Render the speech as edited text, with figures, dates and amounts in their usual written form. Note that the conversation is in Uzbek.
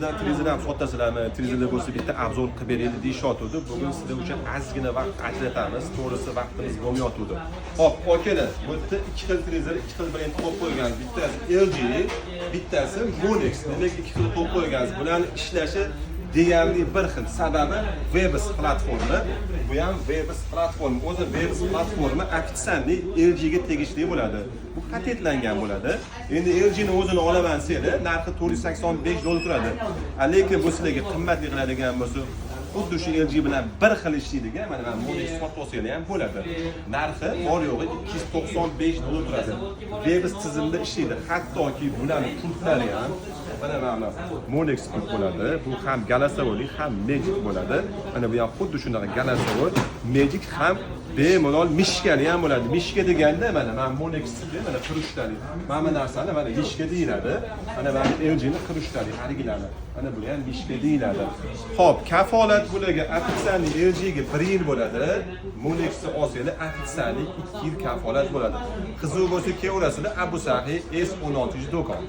Televizordan, televizor ham sotasizlarmi? Televizorda bo'lsa, bitta обзор qilib beraylik deyishyotgandi. Bugun sizlar uchun ozgina vaqt ajratamiz. To'g'risi, vaqtimiz bo'lmayotgandi. Xo'p, akalar, bu yerda ikki xil televizor, ikki xil brend qo'yib qo'yganmiz. Bittasi LG, bittasi Molex. Demak, ikki xil qo'yib qo'yganmiz. Bularni ishlashi deyarli bir xil. Sababi Webs platforma. Bu ham Webs platforma. O'zi Webs platforma официальный LG ga tegishli bo'ladi. Bu patentlangan bo'ladi. Endi LG ni o'zini olaman desanglar, narxi 485 dollar turadi. Lekin bu sizlarga qimmatli qiladigan bo'lsa, xuddi shu LG bilan bir xil ishlaydigan mana Molex sotib olsanglar ham bo'ladi. Narxi bor yo'g'i 295 dollar turadi. Webs tizimida ishlaydi. Hattoki bularni pultlari ham mana Molex pult bo'ladi. Bu ham голосовой, ham Magic bo'ladi. Mana bu ham xuddi shunaqa голосовой, Magic ham, bemalol мышка li ham bo'ladi. Мышка deganda mana Molex, mana 43 talik. Mana bu narsani mana мышка deyiladi. Mana LG ni 43 talik haligilarni. Mana bular ham мышка deyiladi. Xo'p, kafolat bularga официальный LG ga 1 yil bo'ladi. Molexni olsanglar, официальный 2 yil kafolat bo'ladi. Qiziq bo'lsa, kelaverasizlar, Abu Sahiy S16 do'kon.